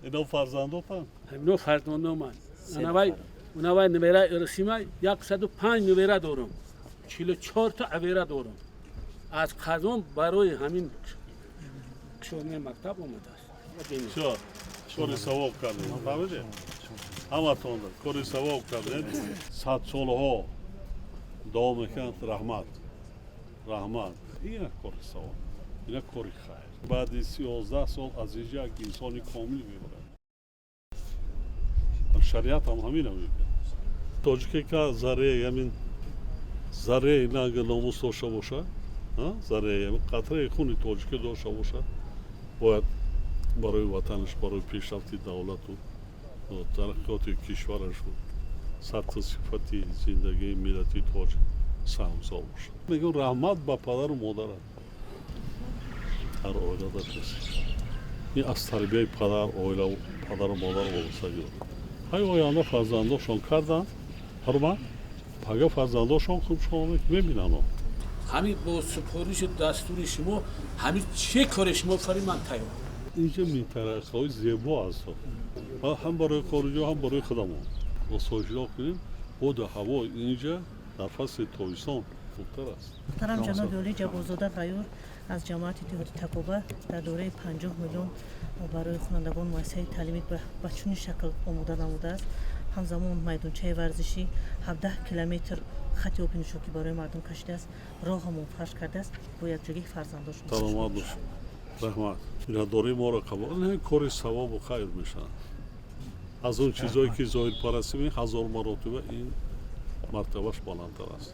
Ино фарзандотан? Ҳамино фарзандоманд. Анавай, унавай набера ирсима, 105 набера дорам, 44 та абера дорам. Аз Қазон барои ҳамин кушодани мактаб омадааст. Всё, кори савоб кардем, фаҳмидед? Ҳаматон кори савоб кардем. Садсолаҳо давом мекунад. Раҳмат, раҳмат. Ина кори савоб, ина кори хайр. Баъди 11 сол аз инҷа як инсони комил мебарад. Шариат ҳам ҳамина мегӯяд. Тоҷике ка зарраи, ҳамин зарраи нанги номус дошта боша, зарраи, қатраи хуни тоҷикӣ дошта боша, бояд барои ватанаш, барои пешрафти давлату тараққиёти кишварашу сатҳу сифати зиндагии миллати тоҷик саҳмгузор бошад. Мегӯм, раҳмат ба падару модарат. Ҳар оилада касе ин аз тарбияи падар, оила, падару модар вобастагӣ дорад. Ҳай, оянда фарзандошон карданд, ҳурмат, пага фарзандошон хубшон мебинанд. Ҳамин бо супоришу дастури шумо, ҳамин чӣ коре шумо фари, ман тайёр. Инҷа минтақаҳои зебо аст, ҳам барои хориҷиҳо, ҳам барои худамон. Осоишгоҳ кунем. Боду ҳаво инҷа дар фасли тобистон хубтар аст. Муҳтарам ҷаноби олӣ, Ҷабборзода Ғаюр аз ҷамоати деҳоти Такоба дар доираи 50 миллион барои хонандагон муассисаи таълимӣ ба чунин шакл омода намудааст. Ҳамзамон майдончаи варзишӣ, 17 километр хати оби нӯшокӣ барои мардум кашидааст, роҳамон фарш кардааст. Бо якҷогии фарзандошон. Саломат бош, раҳмат. Миннатдории моро қабул. Кори савобу хайр мешавад. Аз он чизое ки зоҳирпарастӣ, ҳазор маротиба ин мартабаш баландтар аст.